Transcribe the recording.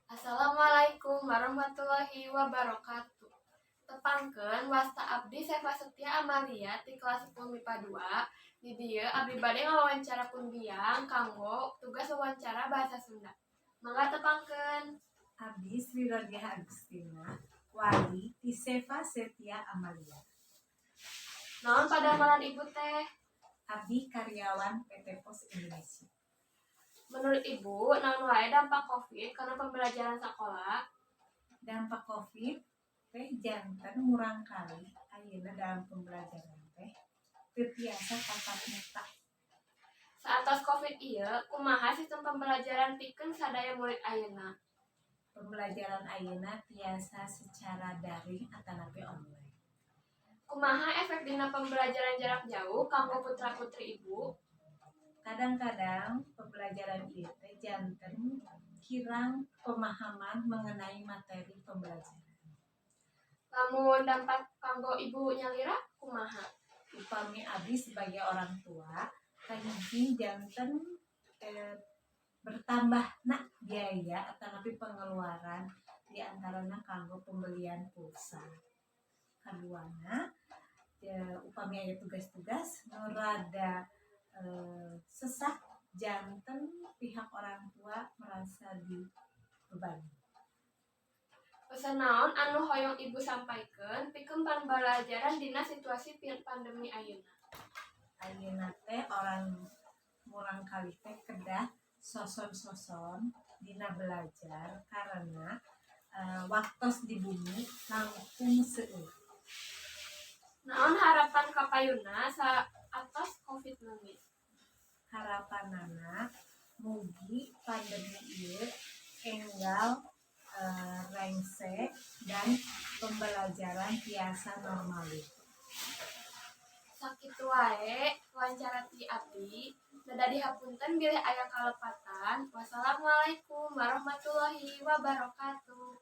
Assalamualaikum warahmatullahi wabarakatuh. Tepangkeun, wasta abdi Seva Setia Amalia ti kelas 10 MIPA 2. Di dieu abdi bade ngawawancara pun biang kanggo tugas wawancara bahasa Sunda. Mangga tepangkeun. Abdi Sri Rodiah Agustina, wali ti Seva Setia Amalia. Naon padamelan Ibu teh? Abdi karyawan PT Pos Indonesia. Menurut Ibu, naon wae dampak Covid kana pembelajaran sekolah? Dampak Covid teh janten murangkalih ayeuna dalam pembelajaran teh teu tiasa tatap muka. Saatos Covid ieu, kumaha sistem pembelajaran pikeun sadaya murid ayeuna? Pembelajaran ayeuna tiasa secara daring atanapi online. Kumaha efek dina pembelajaran jarak jauh kanggo putra-putri Ibu? Kadang-kadang pembelajaran ieu teh janten kirang pemahaman mengenai materi pembelajaran. Lamun dampak kanggo Ibu nyalira kumaha? Upami abdi sebagai orang tua, kahiji janten bertambahna biaya atanapi pengeluaran, diantarana kanggo pembelian pulsa. Kaduana, upami aya tugas-tugas nu rada sesah, janten pihak orang tua merasa dibebani. Pesan naon anu hoyong Ibu sampaikan pikeun pembelajaran dina situasi pandemi ayeuna? Ayeuna teh orang murangkalih teh kedah soson-soson dina belajar karena waktos di bumi langkung seueur. Naon harapan kapayuna saatos Covid leungit? Harapanana mugi pandemi ieu enggal rengse dan pembelajaran tiasa normal deui. Sakitu wae wawancara ti abdi. Neda dihapunten bilih aya kalepatan. Wassalamualaikum warahmatullahi wabarakatuh.